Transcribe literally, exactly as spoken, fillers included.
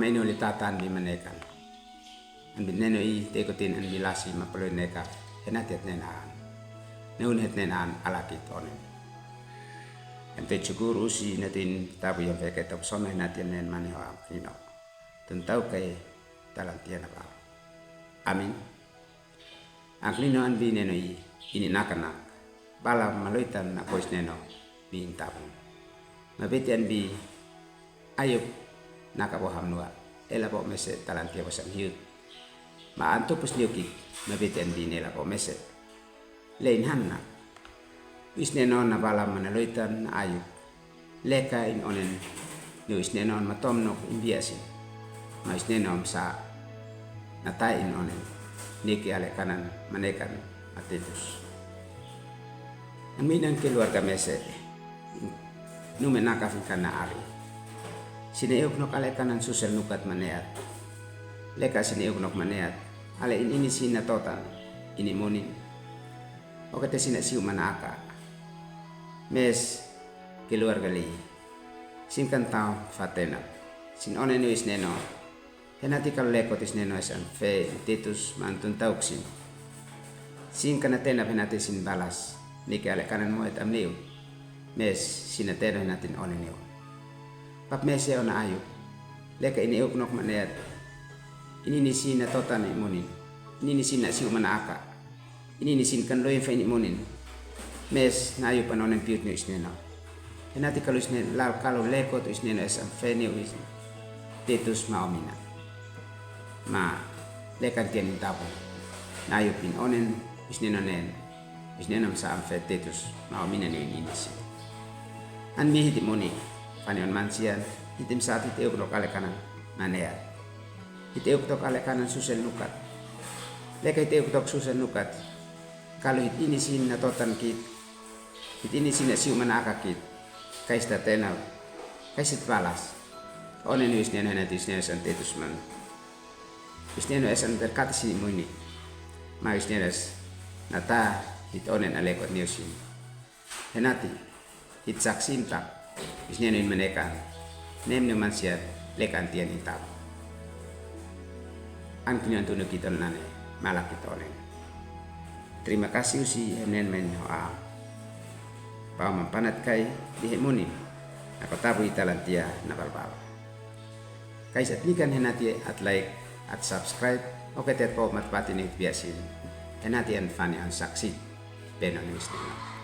Meno le tatan bi manekan. An bi neno i te kotin an bi lasi ma polo neka. Henati et nen an. Neun het nen an ala kit onen. Em te chukur usi netin tabu yam feke top sona henati nen mani ho am ino. Tun tau kai talantia na ba. Amin. Aklino an bi neno i, ini nakanak, bala maloitan na kois neno, bi intabung. Mabeti an bi, Ayub, naka bo hamnua, ela bo mese talantia bo sang hiut. Ma an tupus niukik, mabeti an bi nela bo mese. Lein hanna. Is neno na bala manaloitan na Ayub. Leka in onen, nu is neno ma tom nok in biasin. Ma is neno msa, na tai in onen. Niki ale kanan, manekan, ma Titus. An minan keluarga mese. Nu me naka fin kana ari. Sine euk nok ale kanan susel nukat maneat. Leka sine euk nok maneat. Ale in ini sina totan. Ini munin. Oke te sina siu manaka. Mes, keluarga li. Sin kan tau fatena. Sin onen nu is neno. Henati kal lekot is neno es an fe Titus ma an tun tauk sin. Sin kana tena henati sin balas. Niki ale kanan mo et am niu. Mes, sina tena henati in onen niu. Pap mese ona Ayub. Leka ini euk nok maneat. Ini ni sina totan i munin. Ini ni sina siu manaka. Ini ni sin kan loin fa ini munin. Mes na Ayub an onen piut niu is neno. Henati kalu is neno, lal kalu lekot is neno es an fe niu is Titus ma omina. Ma lekan tian in tabu. Na Ayub in onen is neno nen. Is neno msa an fe Titus ma omina niu in ini sin. An mi hiti muni. Fani on mansian. Hiti msa hiti euk nok ale kanan. Maneat. Hiti euk tok ale kanan susel nukat. Leka hiti euk tok susel nukat. Kalu hiti ini sin na totan kit. Hiti ini sin na siu manaka kit. Kais ta tena. Kais it balas. Onen nu is neno henati is neno san Titus man. Is neno es an berkat sin muni. Ma is neno es. Na ta hiti onen a lekot niu sin. Henati. Hit sak sin tak, is neno in manekan, nem ne mansian, lekan tian in tabu. An kinion tunu kiton nane, malak kitonen. Terima kasih usi, nen men ho a. Pau mampanat kai, di he muni, na ko tabu i talantia, na balbal. Kais at nikan henati at like, at subscribe, oke tet po mat pati ni biasin. Henati an fani an saksi, peno ni is neno.